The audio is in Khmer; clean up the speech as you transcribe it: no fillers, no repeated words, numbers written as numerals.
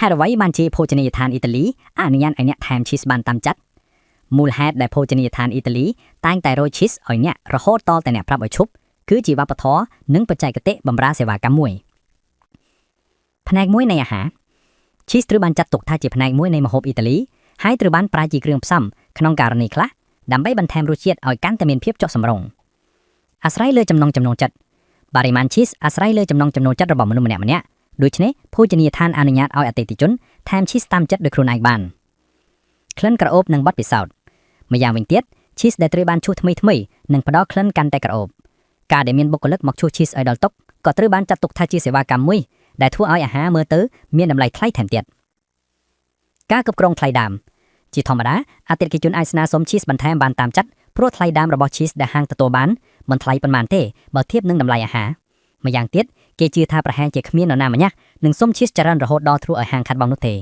ហេតុអ្វីបានជាភោជនីយដ្ឋានអ៊ីតាលីអនុញ្ញាតឲ្យអ្នកថែមឈីសបានតាមចិត្តមូលហេតុដែលភោជនីយដ្ឋានអ៊ីតាលីតែងតែរោយឈីសឲ្យអ្នករហូតទាល់តែអ្នកប្រាប់ឲ្យឈប់គឺជាវប្បធម៌និងបច្ចេកទេសបម្រើសេវាកម្មមួយផ្នែកមួយនៃអាហារឈីសត្រូវបានចាត់ទុកថាជាផ្នែកមួយនៃម្ហូបអ៊ីតាលីហើយត្រូវបានប្រើជាគ្រឿងផ្សំក្នុងករណីខ្លះដើម្បីបន្ថែមរសជាតិឲ្យកាន់តែមានភាពចុះសម្រុងអាស្រ័យលើចំណង់ចំណូលចិត្តបរិមាណឈីសអាស្រ័យលើចំណង់ចំណូលចិត្តរបស់មនុស្សម្នាក់ៗដូច្នេះភោជនីយដ្ឋានអនុញ្ញាតឲ្យអតិថិជនថែមឈីសតាមចិត្តដោយខ្លួនឯងបានក្លិនក្រអូបនិងបទពិសោធន៍ម្យ៉ាងវិញទៀតឈីសដែលត្រូវបានឈូសថ្មីថ្មីនឹងផ្ដល់ក្លិនកាន់តែក្រអូបការដែលមានបុគ្គលិកមកឈូសឈីសឲ្យដល់តុក៏ត្រូវបានចាត់ទុកថាជាសេវាកម្មមួយដែលធ្វើឲ្យអាហារមើលទៅមានតម្លៃថ្លៃថែមទៀតការគ្រប់គ្រងថ្លៃដើមជាធម្មតាអតិថិជនអាចស្នើសុំឈីសបន្ថែមបានតាមចិត្តព្រោះថ្លៃដើមរបស់ឈីសដែលហាងទទួលបានមិនថ្លៃប៉ុន្មានទេបើធៀបនឹងតម្លៃអាហារម្យ៉ាងទៀតគេជឿថាប្រហែលជាគ្មាននរណាម្នាក់នឹងសុំឈីសច្រើនរហូតដល់ធ្វើឲ្យហាងខាតបង់នោះទេ។